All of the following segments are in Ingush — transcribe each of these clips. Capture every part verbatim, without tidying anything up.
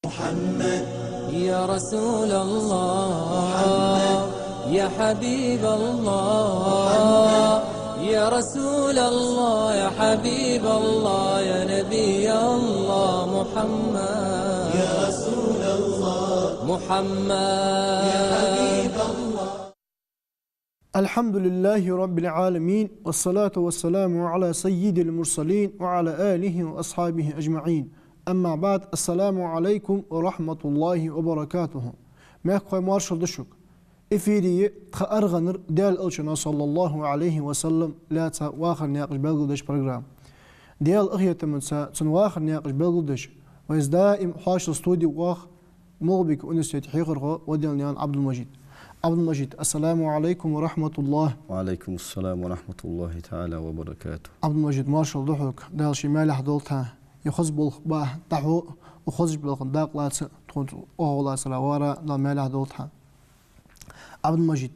محمد، يا رسول الله، محمد، يا حبيب الله، محمد، يا رسول الله، يا حبيب الله، يا نبي الله، محمد، يا رسول الله، محمد، يا حبيب الله. الحمد لله رب العالمين، والصلاة والسلام على سيد المرسلين وعلى آله وأصحابه أجمعين. أما بعد، السلام عليكم ورحمة الله وبركاته. Мехкахой, моаршал да шуга. Эфире я тха аргӀанара Даьла Элчано, صلى الله عليه وسلم, лаьца вахара наькъаш белгалдеш программа. Даьла къахетамца цун вахара наькъаш белгалдеш вайца даим хьоашалгӀа студе воагӀа МагӀалбика университета хьехархо Ваделнаькъан Ӏабдул-Мажид. Ӏабдул-Мажид, السلام عليكم ورحمة الله. وعليكم السلام ورحمة الله تعالى وبركاته. Ӏабдул-Мажид, моаршал да хьога, Дала ший маьлехь долда хьа. Ер хоза болх бахьан тӀехьо, укх хозача балха дакъа лаца, тхона оагӀув лацара вара, Дала маьлехь долда хьа. Ӏабдул-Мажид,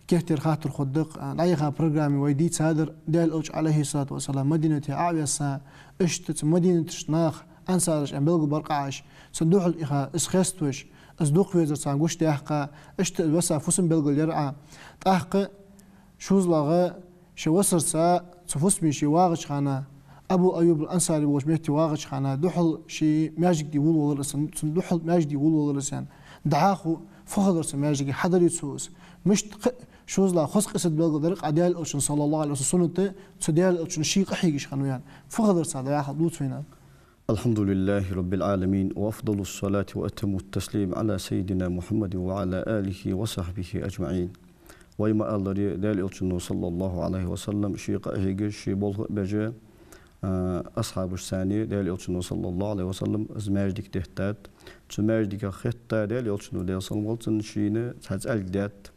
кертера хаттар хургда-кх, дӀаяхача программе вай дийцадар, Даьла Элча, عليه الصلاة والسلام, Мадинате Ӏовесса, иштта цу Мадинатера нах, ансараш аьнна белгалбаьр-кх Ӏа уж, цунна духьал иха, из хеставеш, из дукха везар царна гучадаьккха, иштта из весса фусам белгалъяьр Ӏа. ТӀаккха шозлагӀа ший васарца цу фусаме ше вагӀача хана, Абу Айюб ал-Ансари волча метте вагӀача хана, духьал ший маьждиге вувлавалар из, цун духьал маьждиге вувлавалар из аьнна. ДӀахо фу хилар цу маьждиге, хьадарий цо из? Мишта кхы а шозлагӀа хоза къиса белгалдир-кх Ӏа Даьла Элчан, صلى الله عليه وسلم, суннат, цу Даьла Элчано ше къахьегаш хиннав аьнна. Фу хилар цар, дӀахо дувца вайна. الحمد لله رب العالمين، وأفضل الصلاة وأتم التسليم على سيدنا محمد وعلى آله وصحبه أجمعين. Вай ма аллара, Даьла Элчано, صلى الله عليه وسلم, ше къахьегаш, ший болх а беш, а, асхьабашца цхьана Даьла Элчано, صلى الله عليه وسلم, из маьждиг деттад. Цу маьждигах хетта Даьла Элчано, Даьла салам хилда цунна, шийна цхьа цӀалг даьд.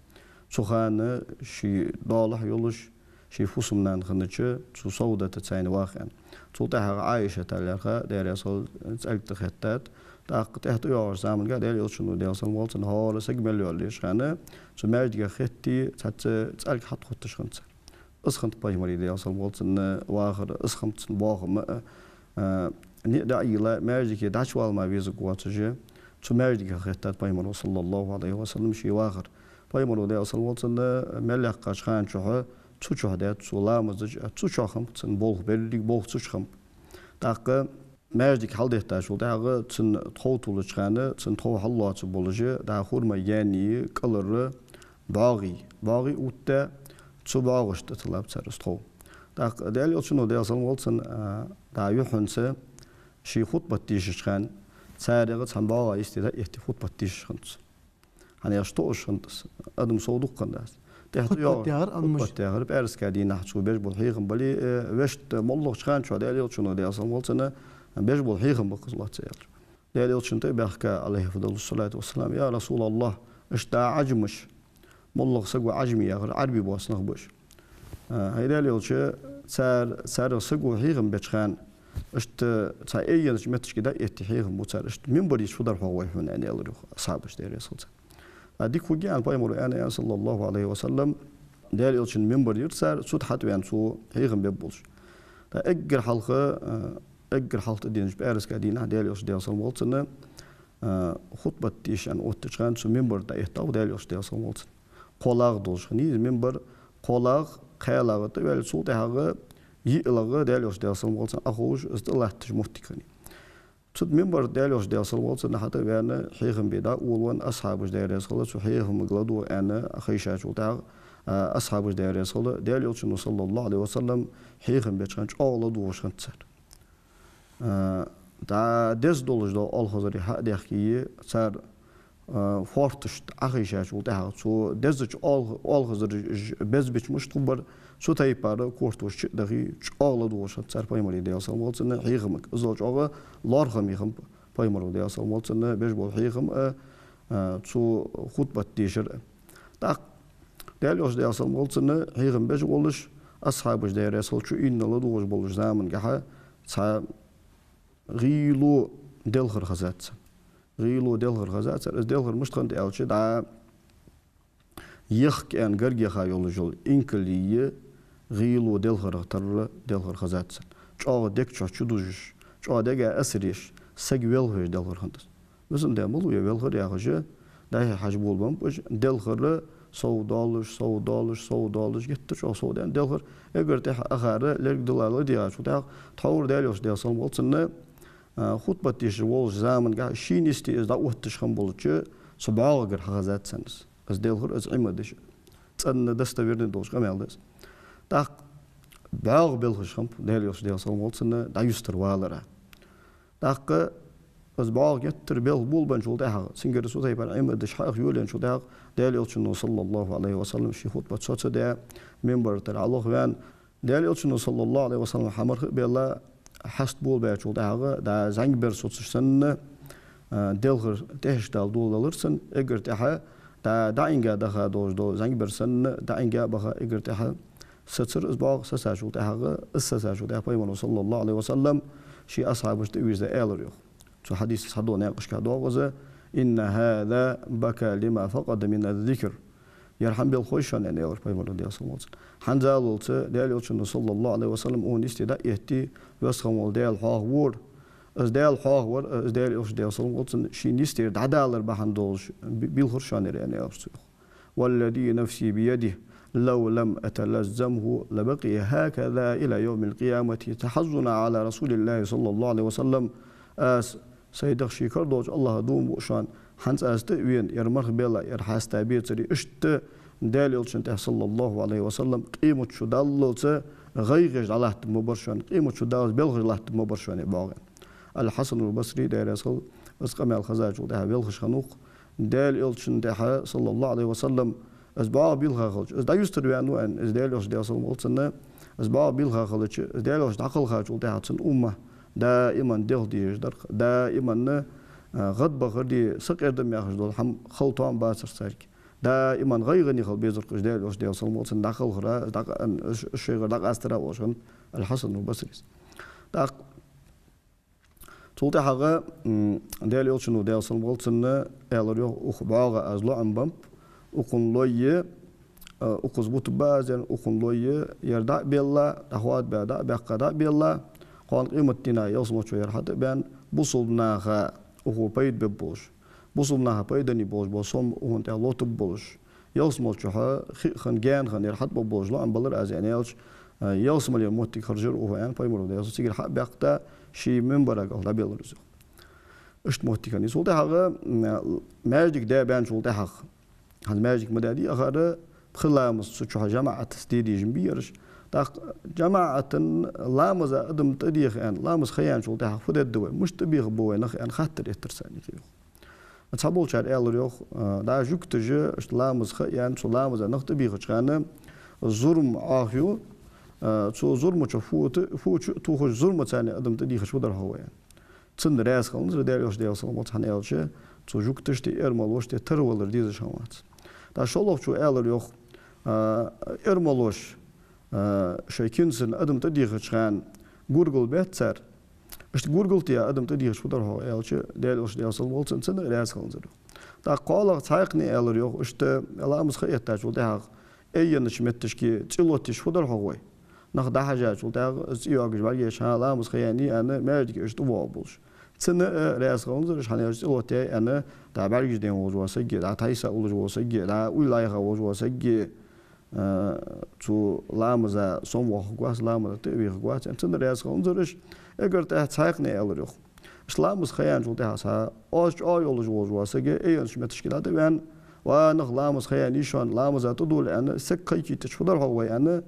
Цу хана ший долахь йолаш, ший фусам-нана хиннача цу Саудатаца цхьана ваха аьнна. Цул тӀехьагӀа Ӏайшата лаьрхӀа, Даьла раьза хилва, цӀалг тӀа хетта. ТӀаккха тӀехьа тӀайоагӀача замангахь Даьла Элчано, Даьла салам хилда цунна, хӀара саг мел йоалаеш хана, цу маьждигах хетте, цхьацца цӀалг хьатӀахьотташ хиннад цар. Из хиннад пайхамара, Даьла салам хилда цунна, вахар, из хиннаб цун боахам а, а, ниӀ дӀа а йийла, маьждиге дӀачувала мара везарг воацаш, цу маьждигах хеттад пайхамара, صلى الله عليه وسلم, ший вахар. Пайхамара, Даьла салам хилда цунна, мел яьккхача хана чухь, цу чухь даьд цо ламаз, цу чухь хиннаб цун болх, берригача болх цу чу хиннаб. ТӀаккха маьждиг хьалдеттачул тӀехьагӀа цун тхов туллача хана, цун тхов хьаллоацаргболаш, дӀа хурмай гаьнний, кӀалхарий, бӀоагӀий, бӀоагӀий увттадаь, цу бӀоагӀашта тӀа тиллаб цар из тхов. ТӀаккха Даьла Элчано, Даьла салам хилда цунна, а, дӀа юххьанца ший хутбат дешача хана, царех цхьан бӀоагӀа йисте дӀаэтте хутбат дешаш хиннад цо. ХӀана аьлча тоъаш хиннад из, адам сов дукха хиннадац. ТӀехьа хутбат яхар, Ӏабдул-Мажид, хутбат яхар, пӀаьраска дийнахьа цо беш бола хьехам бале, э, вешта, моллагӀча хана чухь Даьла Элчано, Даьла салам хилда цунна, беш бола хьехам ба-кх из, лоацца аьлча. Даьла Элчанна тӀа а баьхка, عليه أفضل الصلاة والسلام: «يا رسول الله, иштта Ӏа Ӏажамаш, моллагӀа саго Ӏажаме яхар, Ӏарбий боаца нах ба уж. А, хӀай Даьла Элча, цар, царех саго хьехам беча хана, иштта цхьа айеннача метташка дӀаэтте хьехам бу цар, иштта минбар йича фу дар хьогӀ вай хьона?» — аьнна, аьлар йоах асхьабаша, Даьла раьза хилва царна. А дика хургья аьнна пайхамара аьннад, аьннад, صلى الله عليه وسلم, Даьла Элчан минбар йир цар, цу тӀа хьатӀаваьнна цо хьехам бергболаш. ТӀаккха эггара хьалха, а, эггара хьалха тӀаденача пӀаьраска дийнахьа Даьла Элча, Даьла салам хилда цунна, а, хутбат дийша аьнна оттача хана цу минбара тӀа дӀаэттав Даьла Элча, Даьла салам хилда цунна. КхоалагӀа долаш хиннай из минбар, кхоалагӀа, кхаьлагӀа тӀаваьлча, цул тӀехьагӀа йиълагӀа Даьла Элча, Даьла салам хилда цунна, Ӏоховш, из тӀалатташ моттиг хиннай. Цу тӀа минбара Даьла Элча, Даьла салам хилда цунна, хьатӀаваьнна, хьехам бе дӀаолавенна, асхьабаша, Даьла раьза хилва, цу хьехамга ладувгӀа аьнна хайшачул тӀехьагӀа, а, асхьабаша, Даьла раьза хилва, Даьла Элчано, صلى الله عليه وسلم, хьехам беча хана чӀоагӀа ладувгӀаш хиннад цар. А, дӀа деза долаш дола оалхазарий хьа а даьхкий, цар, а, фоарташта Ӏохайшачул тӀехьагӀа, цу дезача оал-, оалхазараш безбича мишта хургбар, цу тайпара кортош чу а дахий, чӀоагӀа ладувгӀаш хиннад цар пайхамара, Даьла салам хилда цунна, хьехамга. Иззал чӀоагӀа лоархӀаме хиннаб пайхамара, Даьла салам хилда цунна, беш бола хьехам а, а, цу хутбат дешар а. ТӀаккха Даьла Элча, Даьла салам хилда цунна, хьехам беш волаш, асхьабаша, Даьла раьза хилва, чуийнна ладувгӀаш болча замангахьа цхьа гӀийло делхар хезад царна. ГӀийло делхар хезад царна. Из делхар мишта хиннад аьлча, дӀа ехк аьнна гаргга яха йолаш йола инкалий гӀийло делхарах тарра делхар хезад царна. ЧӀоагӀа дег чу чудужаш, чӀоагӀа дега асар еш, саг велхавеш делхар хиннад из. Везан Даьла, мала ва ер велхар яхаш, дӀа-хьа хьажа болабеннаб уж, делхар сов доаллаш, сов доаллаш, сов доаллаш, геттара чӀоагӀа сов даьннад делхар. Эггара тӀехьа акхар лерг дилла ладийгӀачул тӀехьагӀа, тхьовра Даьла Элча, Даьла салам хилда цунна, а, хутбат дешаш волча замангахьа шийна йисте из дӀаотташ хинна болча цу бӀоагӀагара хьахезад царна из. Из делхар, из Ӏимадаш. ЦӀена, достоверни долаш къамаьл да из. ТӀаккха бӀоагӀа белхаш хиннаб Даьла Элча, Даьла салам хилда цунна, дӀаюстара валара. ТӀаккха из бӀоагӀа геттара белха болабенначул тӀехьагӀа, цунгара цу тайпара Ӏимадаш хьаха йолаенначул тӀехьагӀа, Даьла Элчано, саллаллахӀу Ӏалайхи ва саллам, ший хутбат соцадаь, минбара тӀара Ӏолохваьнна, Даьла Элчано, саллаллахӀу Ӏалайхи ва саллам, хьамарха а баьнна, хьаст болабаьчул тӀехьагӀа, дӀа зӀамига бер соцаш санна, а, делхар тӀехьашка дала доладелар цунна, эггара тӀехьа, дӀа, дӀаӀинга даха долаш дола зӀамига бер санна, дӀаӀинга а баха, эггара тӀехьа сецар из бӀоагӀа. Сецачул тӀехьагӀа, из сецачул тӀехьагӀа Пайхамаро, саллаллахӀу Ӏалайхи ва саллам, ший асхьабашта тӀавийрза аьлар йоах. Цу хьадисаца хьадоагӀа наькъашка доагӀа из: «إن هذا بكى لما فقد من الذكر». Ер хӀама белхаш шоана, аьнна, аьлар Пайхамаро, Даьла салам хилда цунна. ХӀанзалца Даьла Элчано, саллаллахӀу Ӏалайхи ва саллам, укхунна йисте дӀа а этте, Веза хинна вола Даьла хьоахавора. Из Даьла хьоахавар, из Даьла Элча, Даьла салам хилда цунна, шийна йистера дӀадалар бахьан долаш би-, белхар шоана ер, аьнна, аьлар цо йоах. «والذي نفسي بيده لو لم أتلزمه لبقي هكذا إلى يوم القيامة تحزنا على رسول الله صلى الله عليه وسلم». Аз сай дегӀ ший кара долча АллахӀа дув буъ шоана, хӀанз аз тӀа а вена, ер марха баьнна, ер хьаста бецаре, иштта Даьла Элчана тӀехьа, саллаллахӀу Ӏалайхи ва саллам, къематди даллалца гӀайгӀа еш дӀалаттаргма бар шоана, къематди даллалца белхаш латтаргма бар шоана ер бӀоагӀа. Аль-Хьасанул Басри, Даьла раьза хилва, из къамаьл хезачул тӀехьагӀа велхаш хиннав-кх Даьла Элчана тӀехьа, саллаллахӀу Ӏалайхи ва саллам, из бӀоагӀа белха хилча, из дӀаюстара ваьннав аьнна, из Даьла Элча, Даьла салам хилда цунна, из бӀоагӀа белха хилча, из Даьла Элча дӀакхелхачул тӀехьагӀа цун умма даиман делха дезаш дар-кх, даиман, а, гӀадбахар де, сакъердам яхаш дола хӀама хила тоам бацар царга. Даиман гӀайгӀане хила безар-кх уж Даьла Элча, Даьла салам хилда цунна, дӀакхалхара, дӀакъ-, ан-, ш-, шоайгара дӀакъастара, оалаш хиннав Аль-Хьасанул Басрис. ТӀаккха цул тӀехьагӀа, м, Даьла Элчано, Даьла салам хилда цунна, аьлар йоах: «Укх бӀоагӀа аз лоӀам беннаб, укхунна лой, а, укхаза бутаргба аз, аьнна, укхунна лой, ер дӀа а баьнна, дӀахоадабаь, дӀа а баьккха, дӀа а баьнна, кхоана къематдийнахьа ялсмалчо ер хьатӀа а баьнна, бусалба наха укхо пайда бергболаш, бусалба наха пайдане болаш бола сом укхунна тӀа лотаргболаш, ялсмалчухьа хи а хинна, гаьна хинна ер хьатӀабергболаш лоӀам баьлар аз», аьнна аьлча, а, ялсмален моттиг хержар укхо, аьнна, Пайхамаро, Даьла салам хилда цунна, цигара хьа а баьккха, ший минбарагахьа дӀабеллар из. Иштта моттиг хиннай. Цул тӀехьагӀа, м, маьждиг даь баьнначул тӀехьагӀа, хӀанз маьждиг ма даьдий акхар, пхи ламаз цу чухьа жамаӀатаца де дезаш бий ераш. ТӀаккха жамаӀатаца ламаза адам тӀадеха аьнна, ламаз ха яьнначул тӀехьагӀа фу дергда вай, мишта тӀабехаргба вай нах аьнна, хаттар эттар царна юкъе йоах. Цхьаболчар аьлар йоах, а, дӀа жугташа, иштта ламаз ха яьнна, цу ламаза нах тӀабехача хана зурма Ӏохаю, а, цу зурма чу фу т-, фу чу а тухаш, зурмаца царна адам тӀадехача фу дар хьогӀ вай аьнна. Цунна раьза хиланзар Даьла Элча, Даьла салам хилда цунна, хӀана аьлча, цу жугташта, эрмалошта тара валар дезаш хиннавац. ТӀаккха шоллагӀчо аьлар йоах, а, эрмалоша, а, шоай кинсанна адам тӀадехача хана гургал бетт цар. Иштта гургал тӀа адам тӀадехача фу дар хьогӀ аьлча, Даьла Элча, Даьла салам хилда цунна, цунна раьза хиланзар йоах. ТӀаккха кхоалагӀа цхьаькхане аьлар йоах, иштта ламаз ха эттачул тӀехьагӀа айеннача метташка цӀи лотаеш фу дар хьогӀ вай? Нах дӀахьежачул тӀехьагӀа из цӀи йоагаш бӀаргаяйча, хӀа, ламаз ха яьннай аьнна, маьждиге иштта тӀавоагӀаргболаш. Цунна, э, раьза хиланзар уж, хӀана аьлча цӀи лотаяьй аьнна, дӀа бӀаргаш дайна волаш вола саг а, дӀа тайса уллаш вола саг а, дӀа уйла Ӏайха волаш вола саг а, э, цу ламаза сомавоаккхаргвац, ламаза тӀа а вехаргвац аьнна, цунна раьза хиланзар уж. Эггара тӀехьа цхьаькхане аьлар йоах. Иштта ламаз ха яьнначул тӀехьагӀа цхьа оаз чӀоагӀа йолаш волаш вола саг а айеннача метташка дӀатӀаваьнна: «Ва нах, ламаз ха яьннай шоана, ламаза тӀадовла», аьнна, саг кхайкийтача фу дар хьогӀ вай аьнна,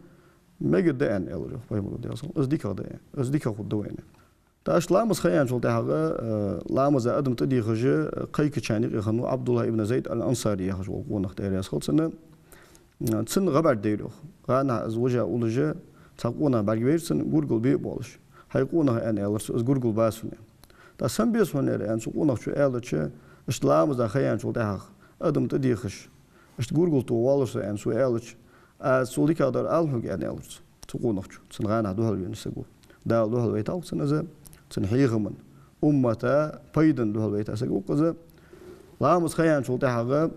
мегаргда аьнна, аьлар йоах Пайхамаро, Даьла салам хилда цунна. Из дикагӀа да, из дикагӀа хургда вайна. ТӀаккха иштта ламаз ха яьнначул тӀехьагӀа, э, ламаза адам тӀадехаш, э, кхайкачарна юкъе хиннав Ӏабдуллахь ибн Зайд аль-Ансари яхаш вола къонах, Даьла раьза хилва цунна. Э, цунна гӀа бӀаргадайра йоах. ГӀанахьа из вижа уллаш, цхьа къонах бӀаргавайра цунна, гургал бе а боалаш. «ХӀай къонах, — аьнна, аьлар цо, — из гургал беза хьона». «ДӀа сенна беза хьона ер?» — аьнна, цу къонахчо аьлча, иштта ламаза ха яьнначул тӀехьагӀа адам тӀадехаш, иштта гургал тоха воаллар со, аьнна, цо аьлча, аз цул дикагӀдар ала хьога, аьнна, аьлар цо, цу къонахчо, цунна гӀанахьа духьалвена саго. Дала духьалвайта ва-кх цунна из, цун хьехаман, уммата пайдан духьалвайта саг ва-кх из. Ламаз ха яьнначул тӀехьагӀа: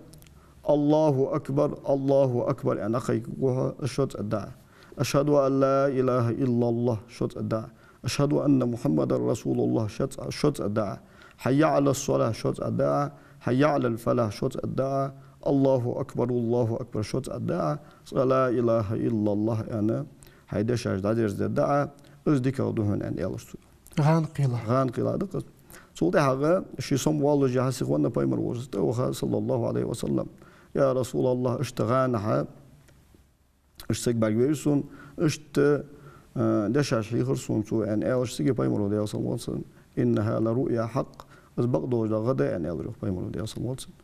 «Аллаху акбар, Аллаху акбар», — аьнна, кхайкаргва хьо, из шозза аргда Ӏа. «أشهد أن لا إله إلا الله», — шозза аргда Ӏа. «أشهد أن محمدا رسول الله», — шозза, шозза аргда Ӏа. حي على الصلاة шозза аргда Ӏа, حي على الفلاح шозза аргда Ӏа, الله أكبر، الله أكبر шозза аргда Ӏа, цкъа لا إله إلا الله аьнна, хьай дешаш дӀадерзадергда Ӏа, из дикагӀа да хьона аьнна, аьлар цо. ГӀанкхийла. ГӀанкхийла да-кх из. Цул тӀехьагӀа ше сомавоаллашехьа сихвенна Пайхамар волча тӀа ваха, صلى الله عليه وسلم. يا رسول الله, иштта гӀанахьа иштта саг бӀаргавайра сона, иштта, а, дешаш хьийхар сона цо, аьнна, аьлча, цига Пайхамаро, Даьла салам хилда цунна: إنها لرؤيا حق, из бакъдолаш дола гӀа да, аьнна, аьлар йоах Пайхамаро, Даьла салам хилда цунна.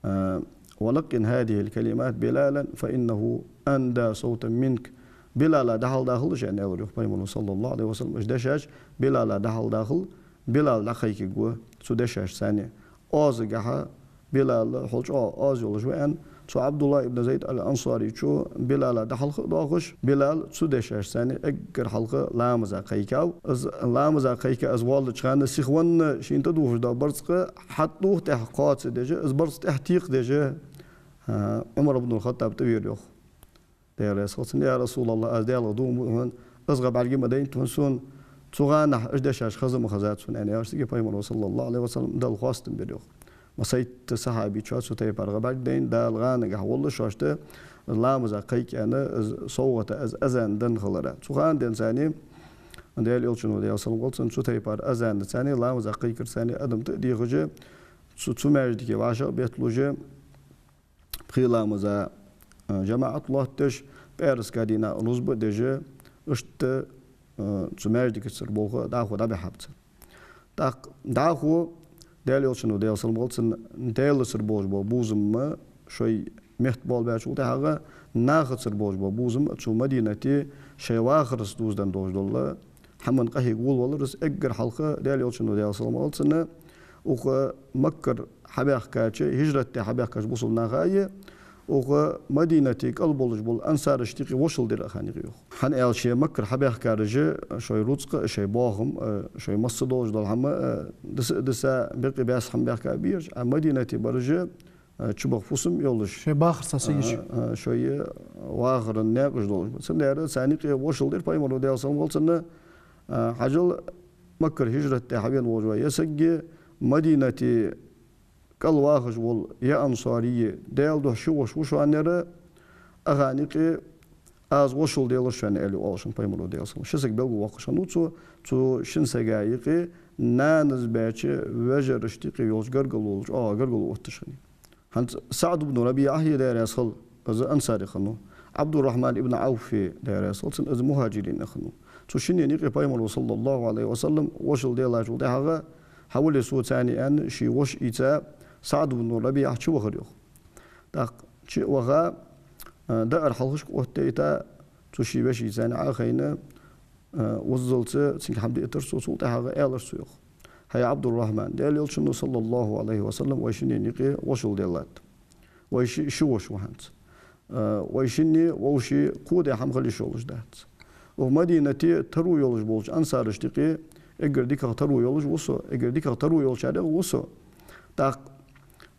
А, ولقن هذه الكلمات بلالا فإنه أندى صوتا منك. Билала дӀахьалдахалаш, аьнна, аьлар йоах Пайхамаро, صلى الله عليه وسلم, уж дешаш Билала дӀахьалдахал, Билал дӀакхайкаргва цу дешашца. Оазагахьа Билал хьал чӀоагӀа оаз йолаш ва, аьнна. Цу Ӏабдуллахь ибн Зайд ал-Ансарийчо Билала дӀахьалха а доахаш, Билал цу дешашца эггара хьалха ламаза кхайкав. Из ламаза кхайка из воаллача хана сихвенна шийна тӀадувхаш дола барзкъа хьатӀадувха тӀехьа кхоачадеш, из барзкъа тӀехьа текхадеш, а, Ӏумар ибн ал-ХаттӀаб тӀавера йоах. Даьла раьза хилва цунна: يا رسول الله, аз Даьлах дув буъ хьона, из гӀа бӀарга ма дайнад хьона сона, цу гӀанахьа уж дешаш хаза ма хезад сона, аьнна, аьлча, цига Пайхамаро, صلى الله عليه وسلم, Далла хоастам бир йоах. Массайтта сахьабийчо цу тайпара гӀа бӀаргадайнад, Дала гӀанагахьа воллаш шоашта ламаза кхайка аьнна, из совгӀата, из азан денна хилара. Цу хана денз царна, Даьла Элчано, Даьла салам хилда цунна, цу тайпара азан денз царна, ламаза кхайкар царна адам тӀа а дехаш, цу, цу маьждиге вӀашагӀ а бетталуш, пхи ламаза, а, жамаӀат лоаттадеш, пӀаьраска дийнахьа рузба а деш, иштта, а, цу маьждигацара болх дӀахо дӀабихьаб цар. ТӀаккха дӀахо Даьла Элчано, Даьла салам хилда цунна, Даьлацара болаш бола бувзам шоай метта болабаьчул тӀехьагӀа, нахацара болаш бола бувзам цу Мадинате шоай вахарца дувзаденна долаш дола хӀаман къахьега волавелар из. Эггара хьалха Даьла Элчано, Даьла салам хилда цунна, укх Маккара хьабаьхкача, хӀижрат даь хьабаьхкача бусалба наха а, укх Мадинате кӀал болаш бола ансараштеи юкъе вошал дир а хиннай йоах. ХӀана аьлча, Маккара хьабаьхкараш шоай рузкъа а, шоай боахам а, шоай масса долаш дола хӀама а диса а диса, бекъа баьса хӀама баьхка бий уж, а Мадинате бараш а, чубаха фусам йолаш, шоай бахарца сагиш, а, а, шоай вахара наькъаш долаш ба. Цудухьа царна юкъе вошал дир Пайхамаро, Даьла салам хилда цунна, а, хьажал, Маккара хӀижрат даь хьавена волаш вола ер саг, Мадинате кӀал вахаш вола ер ансари, Даьла духьа ши воша ва шоана ер, укхарна юкъе аз вошал делар шоана, аьле оалаш хиннад Пайхамаро, Даьла салам. Ши саг белгалвоаккхаш хиннав цо, цу шин сага юкъе нанас баьча вежарашта юкъе йолча гаргало чӀоагӀа гаргало отташ хиннай. ХӀанз СаӀд ибн РабиӀа, Даьла раьза хилва, из ансари хиннав. Ӏабдуррахьман ибн Ӏавф, Даьла раьза хилва цунна, из мухӀажирин хиннав. Цу шиннена юкъе Пайхамаро, صلى الله عليه وسلم, вошал делачул тӀехьагӀа, хьавале со царна аьнна, ший воша ийца, СаӀд ибн РабиӀа чувахар йоах. ТӀаккха чу а ваха, а, даар хьалхашка оттадайта, цу ший вешийца царна Ӏо а хайна, а, вуззалца цунга хӀама дийтар цо, цул тӀехьагӀа аьлар цо йоах: «ХӀай Ӏабдуррахьман, Даьла Элчано, صلى الله عليه وسلم, вай шиннена юкъе вошал делад. Вай ши, ши воша ва хӀанз. А, вай шинне вовший кхоадаь хӀама хила йиш йолаш дац. Укх Мадинате таро йолаш болча ансарашта юкъе эггара дикагӀа таро йолаш ва со, эггара дикагӀа таро йолчарех ва со. ТӀаккха,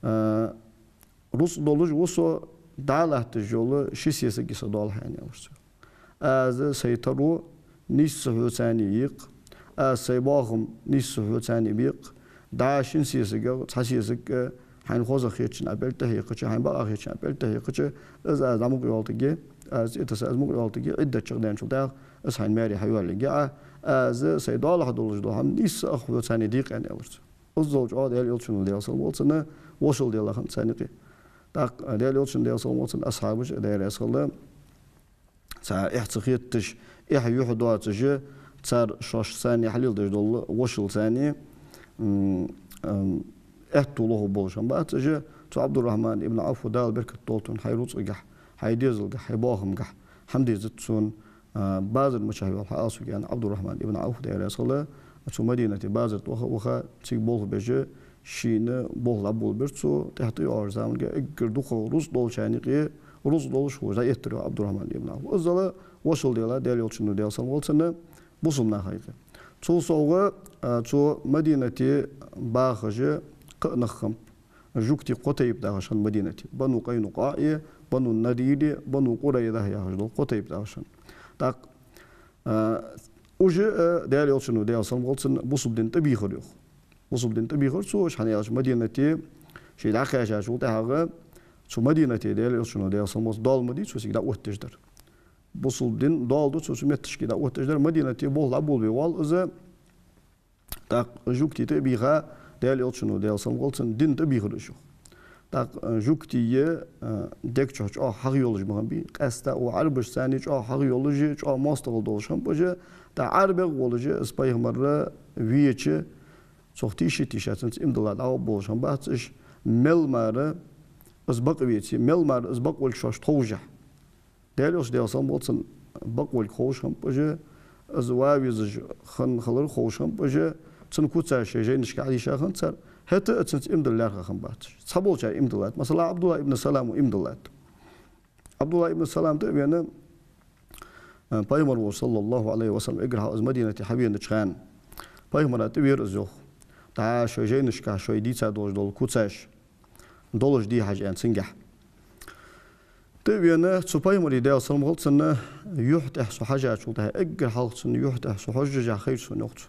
а, рузкъа долаш ва со, дӀа а латташ йола ши сесаг я са доалахьа», — аьнна аьлар цо. «Аз сай таро нийсса хьоца царна екъа, аз сай боахам нийсса хьоца царна бекъа, дӀа шин сесагах цхьа сесаг, э, хьайна хозагӀа хетачунна Ӏа пӀелг тӀехьекхача, хьайна бакъахьа хетачунна Ӏа пӀелг тӀехьекхача, из аз дӀа мукъа йоалийтаргья, аз цӀи тесса аз мукъа йоалийтаргья, Ӏиддат чакхденначул тӀехьагӀа из хьайна маьре хьайоалаергья Ӏа, аз сай доалахьа долаш дола хӀама нийсса ах хьоца царна декъа», — аьнна аьлар цо. Иззал чӀоагӀа Даьла Элчано, Даьла салам хилда цунна, вошал делар хиннад царна юкъе. ТӀаккха Даьла Элчан, Даьла салам хилда цунна, асхьабаш, Даьла раьза хилва, цхьа эхь ца хеташ, эхь-юхь доацаш, цар шоаш царна хьалеладеш дола вошал царна, м, м, аьттув лохаргболаш хӀама бац уж. Цу Ӏабдуррахьман ибн Ӏавфа, Дала беркат долда хьона хьай рузкъагахь, хьай дезалгахь, хьай боахамгахь, хӀама дезац сона, а, базар мичахьа йоал хьаала сога, аьнна, Ӏабдуррахьман ибн Ӏавф, Даьла раьза хилва, цу Мадинате базар тӀа ваха, ваха, цига болх беш, шийна болх дӀаболабир цо. ТӀехьа тӀайоагӀача заманга эггара дукхагӀа рузкъа долчарна юкъе рузкъа долаш хулаш дӀаэттар йоах Ӏабдуррахьман ибн Ӏавф. Иззал вошал делад Даьла Элчано, Даьла салам хилда цунна, бусалба наха юкъе. Цул совгӀа, а, цу Мадинате бахаш кхы а нах хиннаб. Жугтий кхо тайпа дахаш хиннад Мадинате: Бану КъайнукъаӀи, Бану Надири, Бану Къурайза яхаш дола кхо тайпа дахаш хиннад. ТӀаккха, а, уж, а, Даьла Элчано, Даьла салам хилда цунна, бусалба дина тӀабийхар йоах. Бусалба дин тӀабийхар цо, хӀана аьлча Мадинате ше дӀакхаьчачул тӀехьагӀа цу Мадинате Даьла Элчано, Даьла салам хилда цунна, доал ма дий цо цига дӀаоттадеш дар. Бусалба дин доал ду цо цу метташка дӀаоттадеш дар. Мадинате болх дӀаболабе воалл из. ТӀаккха жугтий тӀабийха, Даьла Элчано, Даьла салам хилда цунна, дин тӀабийхар уж, йоах. ТӀаккха жугтий дег чу чӀоагӀа хьагӀ йолаш ма хиннабий, къаьстта а Ӏарбашца цхьана чӀоагӀа хьагӀ йолаш, чӀоагӀа моастагӀал долаш хиннаб уж. ТӀаккха ӀарбегӀа волаш, из пайхамар веча, цох тийша-тийша цунца иман дилла дӀагӀоргболаш хиннабац уж, мел мара из бакъ веце, мел мара из бакъ волга шоашта ховшшехь. Даьла Элча, Даьла салам хилда цунна, бакъ волга ховш хиннаб уж, из ва везаш хинна хилар ховш хиннаб уж, цун куцаш шоай жайнашка хьадийша хиннад цар, хӀаьта а цунца иман дилла лаьрхӀа хиннабац уж. Цхьаболчар иман диллад, масала, Ӏабдуллахь ибн Салам иман диллад. Ӏабдуллахь ибн Салам тӀа а вена, пайхамар волча, саллаллахӀу Ӏалайхи ва саллам, эггара хьалха из Мадинате хьавенача хана, пайхамара тӀавера из, йоах. ДӀа шоай жайнашка шоай дийца долаш дола куцаш долаш дий хьажа аьнна цунгахьа. ТӀа а вена, цу пайхамара, Даьла салам хилда цунна, юхь тӀа со хьежачул тӀехьагӀа, эггара хьалха цун юхь тӀа со хьожжашехь хайра сона, йоах цо,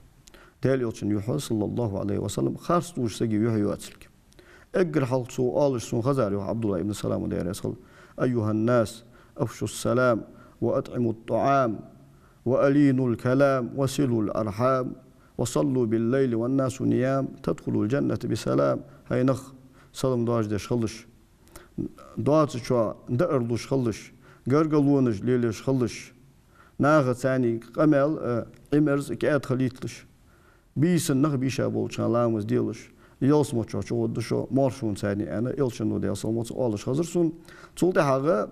Даьла Элчан юхь, саллаллахӀу Ӏалайхи ва саллам, харц долаш сага юхь йоацилга. Эггара хьалха цо оалаш сона хезар, йоах Ӏабдуллахь ибн Салама, Даьла раьза хилва: «أيها الناس، أفشوا السلام، وأطعموا الطعام، وألينوا الكلام، وصلوا الأرحام، وصلوا بالليل والناس نيام، تدخلوا الجنة بسلام». ХӀай нах, салам доаржадеш хилалаш, доацачоа даар луш хилалаш, гаргалонаш лелаеш хилалаш, наха царна къамаьл а, Ӏимерза а кӀаьда хилийталаш. Бийсанна нах бийша болча хана ламаз делаш, ялсмала чу гӀоргда шо, моаршонца, аьнна, Элчано, Даьла салам хилда цунна, оалаш хезар сона. Цул тӀехьагӀа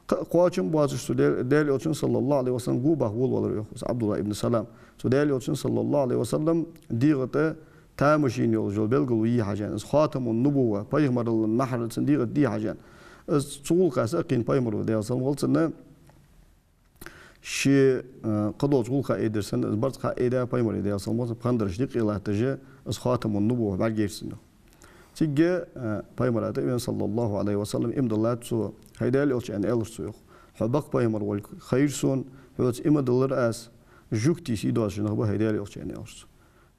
кхы а кхоачам боацаш цу Даьла, Даьла Элчан, саллаллахӀу Ӏалайхи ва саллам, гобахьа волавелар, йоах, из Ӏабдуллахь ибн Салам. Цу Даьла Элчан, саллаллахӀу Ӏалайхи ва саллам, дегӀа тӀа тамашийна йолаш йола белгало йий хьажа аьнна, из хатамун-нубувва, пайхамаралла маьхьарал цун дегӀа тӀа дий хьажа аьнна. Из цу гӀулакха сакхийна пайхамаро, Даьла салам хилда цунна, ше кхыдолча гӀулакха айдер санна, из барзкъа айдаьд пайхамара, Даьла салам хилда цунна, пхандараш дикъе латташ, из хатамун-нубувва бӀаргайайра цунна. Цига пайхамара тӀа а вена, саллаллахӀу Ӏалайхи ва саллам, иман диллад цо. ХӀай Даьла Элча, аьнна, аьлар цо, йоах, хьо бакъ пайхамар волга хайра сона, хьоца иман диллар аз, жугтий сий доацаш нах ба, хӀай Даьла Элча, аьнна, аьлар цо.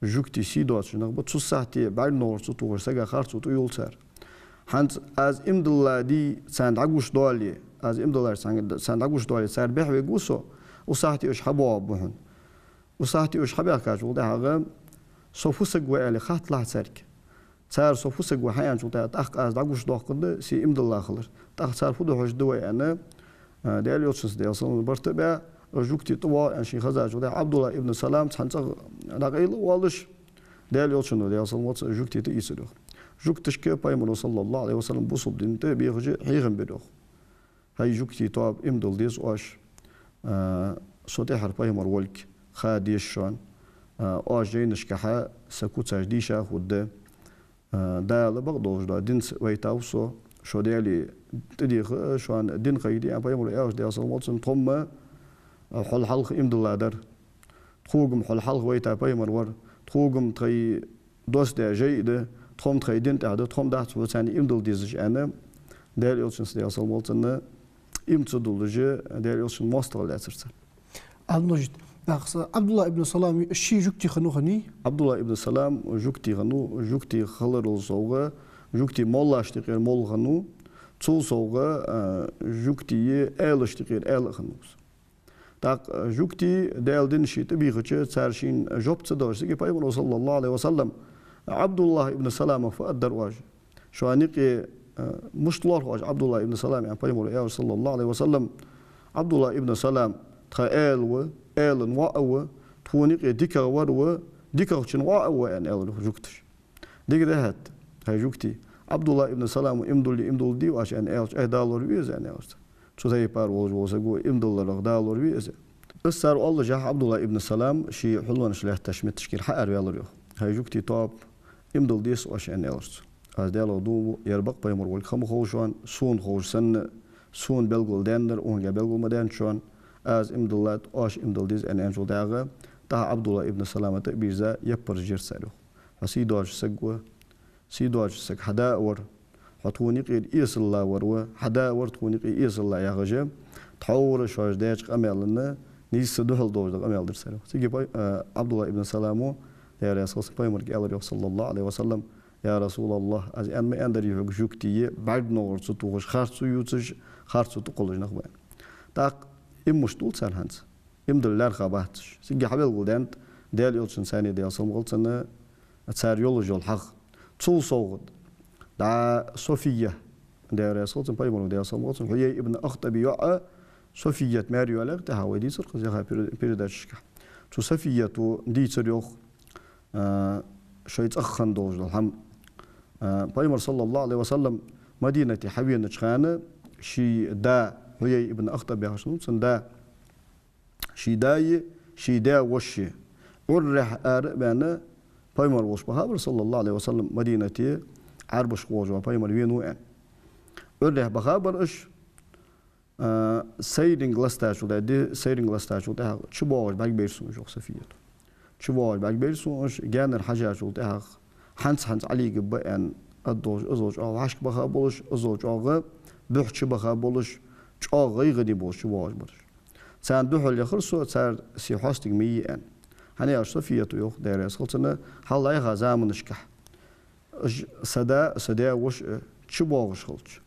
Жугтий сий доацаш нах ба, цу сахьте бӀаргногӀараш цу тохаш сага харцо тӀайолл цар. ХӀанз аз иман дилладий царна дӀагуш доале, аз иман диллар царна, царна дӀагуш доале, цар бӀехвергва со, укх сахьте уж хьабоагӀаргба хьона. Укх сахьте уж хьабаьхкачул тӀехьагӀа со фу саг ва аьле хатталахь царга. Цар со фу саг ва хьааьнначул тӀехьагӀа, тӀаккха аз дӀагуш доаккхаргда се иман дилла хилар. ТӀаккха цар фу ду хьожаргда вай, аьнна, Даьла Элчанца, Даьла салам хилда цунна, барт а баь, жугтий тӀавоагӀа аьнна шийна хезачул тӀехьагӀа, Ӏабдуллахь ибн Салам цхьан цӀагӀа дӀакъайла а воалаш, Даьла Элчано, Даьла салам хилда цунна, жугтий тӀаийцар, йоах. Жугташка пайхамаро, саллаллахӀу Ӏалайхи ва саллам, бусалба дин тӀабехаш хьехам бир, йоах. ХӀай жугтий тоаба, иман дилла деза оаш, со тӀеххьара пайхамар волга ха деза шоана, оаш жайнашкахьа са куцаш дийша хургда. Дала бакъдолаш дола динца вайтав со, шо Даьлага тӀадеха, шоана дин кхайкаде, аьнна, пайхамаро аьлча, Даьла салам хилда цунна, тхо-м хьол хьалха иман дилла дар. Тхога-м хьол хьалха вайта пайхамар вар. Тхога-м тхоай доссадаь жай а да, тхо-м тхоай дина тӀа да, тхо-м дац хьоца иман дилла дезаш, аьнна, Даьла Элчанца, Даьла салам хилда цунна, иман ца диллаш, Даьла Элчан моастагӀал лаьцар цар. Ӏабдул-Мажид, тӀаккха Ӏабдуллахь ибн Салам ший жугтий хиннав, хиннай? Ӏабдуллахь ибн Салам жугтий хиннав, жугтий хиларал совгӀа, жугтий моллашта юкъера молла хиннав, цул совгӀа жугтий аьлашта юкъера аьла а хиннав из. ТӀаккха жугтий Даьла дин ший тӀабийхача, цар шийна жоп ца далаш, цига пайхамаро, саллаллахӀу Ӏалайхи ва саллам, Ӏабдуллахь ибн Саламага фу аргдар оаш? Шоана юкъе мишта лоархӀ оаш Ӏабдуллахь ибн Салам, аьнна, пайхамаро аьлча, саллаллахӀу Ӏалайхи ва саллам, Ӏабдуллахь ибн Салам тха аьла ва, аьлан воӀ а ва, тхона юкъе дикагӀвар ва, дикагӀчун воӀ а ва, аьнна, аьлар жугташа. Дика да хӀаьта, хӀай жугтий, Ӏабдуллахь ибн Салама иман дулле, иман дулладий оаш, аьнна, аьлча, э, далор вий из, аьнна, аьлар цар. Цу тайпара волаш вола саг ва, иман дилларах далор вий из. Из цар оаллашехь, Ӏабдуллахь ибн Салам ший хьулонаш лаьттача метташкара хьаара ваьлар, йоах. ХӀай жугтий тоаба, иман дилла деза оаш, аьнна, аьлар цо. Аз Даьлах дув буъ, ер бакъ пайхамар волга ха ма хов шоана, сона ховш санна, сона белгалдаьннар укхунга белгал ма даьннад шоана, аз иман диллад, оаш иман дилла деза, аьнна, аьнначул тӀехьагӀа, тӀаккха Ӏабдуллахь ибн Салама тӀабийрза, яппараш йир цар, йоах. Хьо сий доацаш саг ва, сий доацаш саг хьа да а вар, хьо тхона юкъера эсала вар ва, хьа да а вар тхона юкъе эсала, яхаш, тхьовра шоаш даьча къамаьланна нийсса духьал долаш дола къамаьл дир цар. Цига пай-, а, Ӏабдуллахь ибн Саламо Даьла раьза хилва цунна, пайхамарга аьлар йоах, صلى الله عليه وسلم: «يا رسول الله, аз аьнна ма аьннадар хьога, жугтий бӀаргногара цу тохаш, харцо ювцаш, харцо тӀакхоллаш нах ба». ТӀаккха иман мишта дул царна хӀанз? Иман дилла лаьрхӀа бац уж. Цига хьабелгалдаьннад Даьла Элчанца, Даьла салам хилда цунна, цар йолаш йола хьагӀ. Цул совгӀата, дӀа София, Даьла раьза хилва цунна, пайхамара, Даьла салам хилда цунна, Хьуяй ибн Ахтаба йоӀ Софият маьре йоалаяьр тӀехьа, вай дийцар-кх из яха пере-, передачашка. Цу Софията дийцар йоах, а, шоай цӀагӀа хинна долаш дола хӀама. А, пайхамар, صلى الله عليه وسلم, Мадинате хьавенача хана ший да, Хьуяй ибн Ахтаб яхаш хиннав цун да, ший даи ший даь-вошеи Ӏуррехьа ара а баьнна, пайхамар волча бахабар, صلى الله عليه وسلم, Мадинате Ӏарбашха волаш вола пайхамар венав аьнна. Ӏуррехьа бахабар уж, а, сайранга ластачул тӀехьа, ди сайранга ластачул тӀехьа чубоагӀаш бӀаргабайра сона уж, йоах Софията. ЧубоагӀаш бӀаргабайра сона уж, гаьнара хьежачул тӀехьа хӀанз-хӀанз Ӏолийгаб аьнна, ад долаш, из долча чӀоагӀа вӀашка баха болаш, из долча чӀоагӀа бух чубаха болаш, чӀоагӀа гӀайгӀане болаш чубоагӀаш бар уж. Царна духьал яхар со, цар се хьостаг ма йий аьнна. ХӀана аьлча Софията йоах, Даьла раьза хилва цунна, хьалха яха заманашка уж, са да, са даь-воша чубоагӀаш хилча,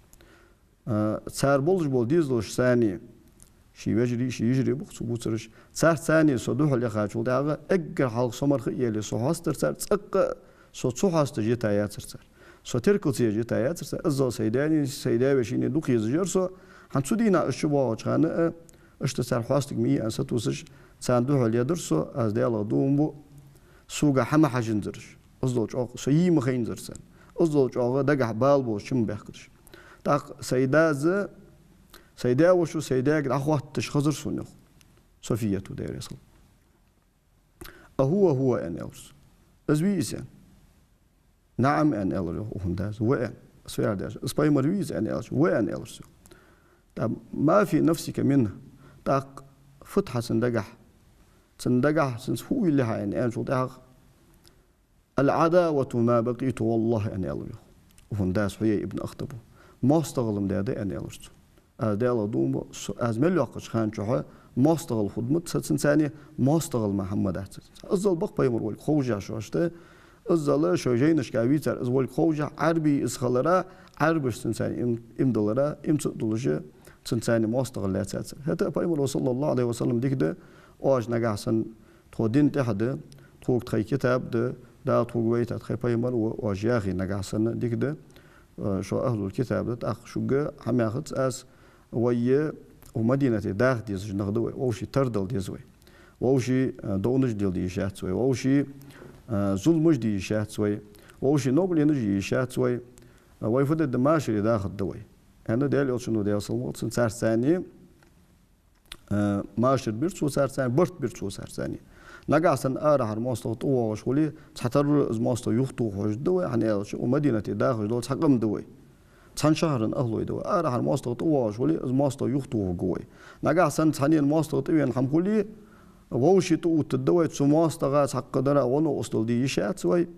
а, цар болаш бола дезалашца, ший вежарий, ший йижарий ба-кх цу бувцараш, царца со духьал яхачул тӀехьагӀа, эггара хьалха со мара ха яле, со хьоастадир цар, цӀаккха а со ца хьоасташ йита яцар цар. Со теркал ца еш йита яцар цар. Иззал сай даьнеи сай даь-вешийнеи дукха езаш яр со. ХӀанз цу дийнахьа уж чубоагӀача хана а, иштта цар хьостаг ма йий аьнна сатувсаш, царна духьал ядар со, аз Даьлах дув буъ, сога хӀама хьажанзараш. Из долча чӀоагӀа со йий ма хайнзар царна. Из долча чӀоагӀа дагахьа бала болаш чу ма баьхкараш. ТӀаккха сай дас, сай даь-воша сай даьга дӀахотташ хазар сона, йоах Софията, Даьла раьза хилва. «أهو هو؟» аьнна аьлар цо. «Из вий из?» аьнна. «نعم», аьнна аьлар йоах укхун дас. «Ва», аьнна. Со яр деш, из пайхамар вий из аьнна аьлча, «ва», аьнна аьлар цо. ТӀаккха «ما في نفسك منه؟» ТӀаккха фуд хьа цун дагахьа? Цун дагахьа цунца фу уйла я хьа аьнна аьнначул тӀехьагӀа «العداوة ما بقيت والله», аьнна аьлар йоах укхун дас, Хьуяй ибн Ахтаба. «МоастагӀал-м даь да», аьнна аьлар цо. «Аз Даьлах дув буъ, со, аз мел йоаккхача хана чухь моастагӀал хургдац цунца, моастагӀал мара хӀама дац цунца». Иззал ба-кх пайхамар волга ховш шоашта, иззал шоай жайнашка вий цар из волга ховш, Ӏарбий из хилара, Ӏарбаша цунца им, им далара, им ца а дулаш, цунца моастагӀал лаьцад цар. ХӀаьта а пайхамара, صلى الله عليه وسلم, дика да, оаш нагахьа санна тхо дина тӀехьа да, тхога тхоай китаб да, Дала тхога вайтад тхоай пайхамар ва, оаш яхе нагахьа санна дика да, э, шо ахӀлул-китаб да, тӀаккха шуга хӀама яхац аз, вай, э, укх Мадинате даха дезаш нах да вай, вӀаший тардала деза вай. ВӀаший, э, довнаш дила де йиш яц вай, вӀаший, э, зуламаш де йиш яц вай, вӀаший новкъарлонаш е йиш яц вай, э, вай фу дергда, машаре дахаргда вай, аьнна, Даьла Элчано, Даьла салам хилда цунна, царца э, машар бир цо царца, барт бир цо царца. Нагахьа санна арахьара моастагӀа тӀавоагӀаш хуле, цхьатарра из моастагӀа юхатоха хьожаргда вай, хӀана аьлча укх Мадинате дахаш дола цхьа къам да вай. Цхьан шахьара ахӀлой да вай. Арахьара моастагӀа тӀавоагӀаш хуле, из моастагӀа юхатохаргва вай. Нагахьа санна цхьанне моастагӀа тӀавена хӀама хуле, вӀаший тӀаоттаргда вай, цу моастагӀа цхьаккха дара гӀо, новкъостал де йиш яц вай.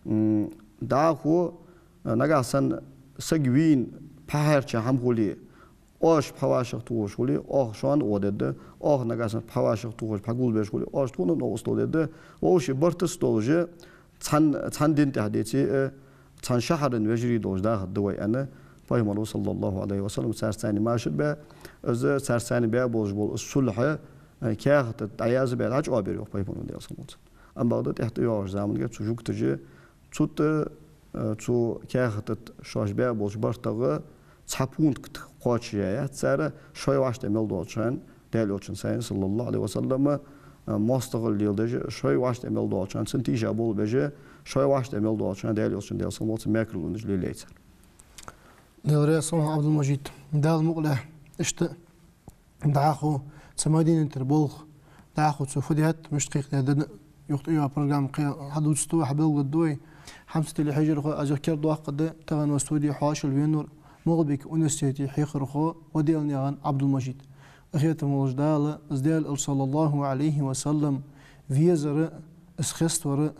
М, дӀахо, нагахьа санна саг вийна пхьахьерча хӀама хуле, оаш пхьа вӀашагӀтохаш хуле, оаха шоана гӀо дергда, оаха нагахьа санна пхьа вӀашагӀтохаш, пхьа гулбеш хуле, оаш тхона новкъостал дергда, вӀаший бартаца долаш, цхьан, цхьан дина тӀа деце а, цхьан шахьара вежарий долаш дахаргда вай, аьнна, пайхамара, صلى الله عليه وسلم, царца машар баь, из царца баь болаш бола из сулхь, э, каьхата тӀа дӀаязбаь, дӀачӀоагӀбир йоах пайхамара, Даьла салам хилда цунна. Амма бакъда тӀехьа тӀайоагӀача замангахь цу жугташа цу тӀа, э, цу каьхата тӀа шоаш баь болча бартагӀа цхьа пункт кхоачашъяь яц цар, шоай вӀаштӀехьа мел долча хана, Даьла Элчанца, صلى الله عليه وسلم, э, моастагӀал леладеш, шоай вӀаштӀехьа мел долча хана цунна тийшаболх беш, шоай вӀаштӀехьа мел долча хана Даьла Элчан, Даьла салам хилда цунна, мекарлонаш лелаяьй цар. Даьла раьза хилва хьона, Ӏабдул-Мажид. Дала мукъ лахь. Иштта дӀахо цу Мадинатера болх, дӀахо цо фу даьд, мишта кхайкадаьд, юха тӀайоагӀа программа кхы хьадувцаргда вай, хьабелгалдергда вай. Хьамсара телехьежархой, аз юха кердадоаккхаргда, тахан вай студе хьоашалгӀа венавар МагӀалбике университете хьехархо Ваделнаькъан Ӏабдул-Мажид. Къахетам болаш Дала, из Даьла Элча, صلى الله عليه وسلم, везар а, из хеставар а,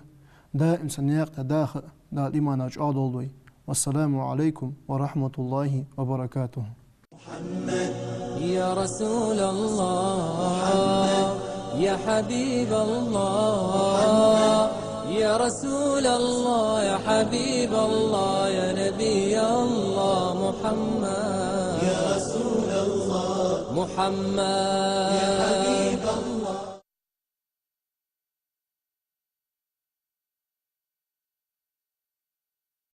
даим цун наькъа тӀа даха а Дала имана чӀоагӀдолда вай. والسلام عليكم ورحمة الله وبركاته. محمد، يا رسول الله، محمد، يا حبيب الله، محمد. يا رسول الله، يا حبيب الله، يا نبي الله محمد. يا رسول الله، محمد. يا